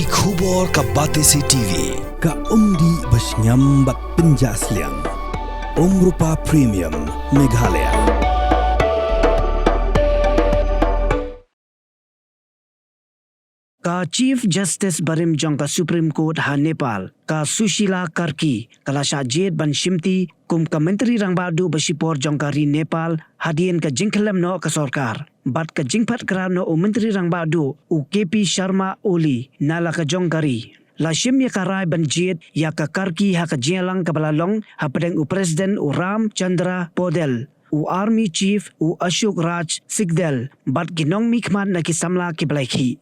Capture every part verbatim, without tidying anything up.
Ki khubor ka Batesi T V, ka umdih ba shngiam bad pynjah sliang. Umrupa Premium, Meghalaya. Ka Chief Justice barim jong ka Supreme Court ha Nepal, ka Sushila Karki, ka la shah jied ban shimti kum ka Myntri Rangbah Duh ba shipor jong ka ri Nepal, hadien ka jingkhyllem noh ka sorkar bad ka jingphet krad noh u Myntri Rangbah Duh u K P Sharma Oli na la ka jong ka ri. La shim ïa ka rai ban jied ïa ka Karki ha ka jingïalang kaba la long hapdeng u President u Ram Chandra Paudel, u Army Chief u Ashok Raj Sikdel bad ki nongmihkhmat na ki samla kiba la ïakhih.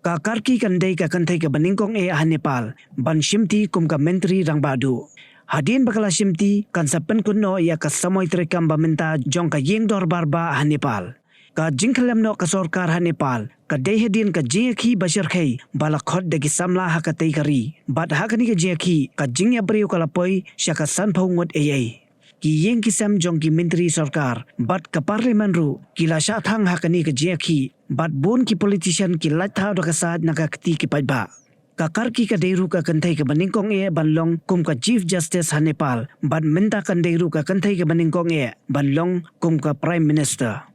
Ka Karki kan dei ka kynthei kaba nyngkong eh ha Nepal ban shimti kum ka Myntri Rangbah Duh. Hadien ba ka la shimti kan sa pynkut noh ïa ka samoi treikam ba mynta jong ka ïing dorbar bah ha Nepal. Ka jingkhyllem noh ka sorkar ha Nepal ka dei hadien ka jingïakhih ba shyrkhei ba la khot da ki samla ha katei ka ri bad ha kane ka jingïakhih ka jingïap briew ka la poi sha ka sanphew ngut eiei. Ki ïing ki sem jong ki myntri sorkar bad ka Parliament ruh ki la shah thang ha kane ka jingïakhih bad bun ki politician ki lait thaw da ka sait na ka kti ki paidbah. Ka Karki ka dei ruh ka kynthei kaba nyngkong eh ban long kum ka Chief Justice ha Nepal bad mynta kan dei ruh ka kynthei kaba nyngkong eh ban long kum ka Prime Minister.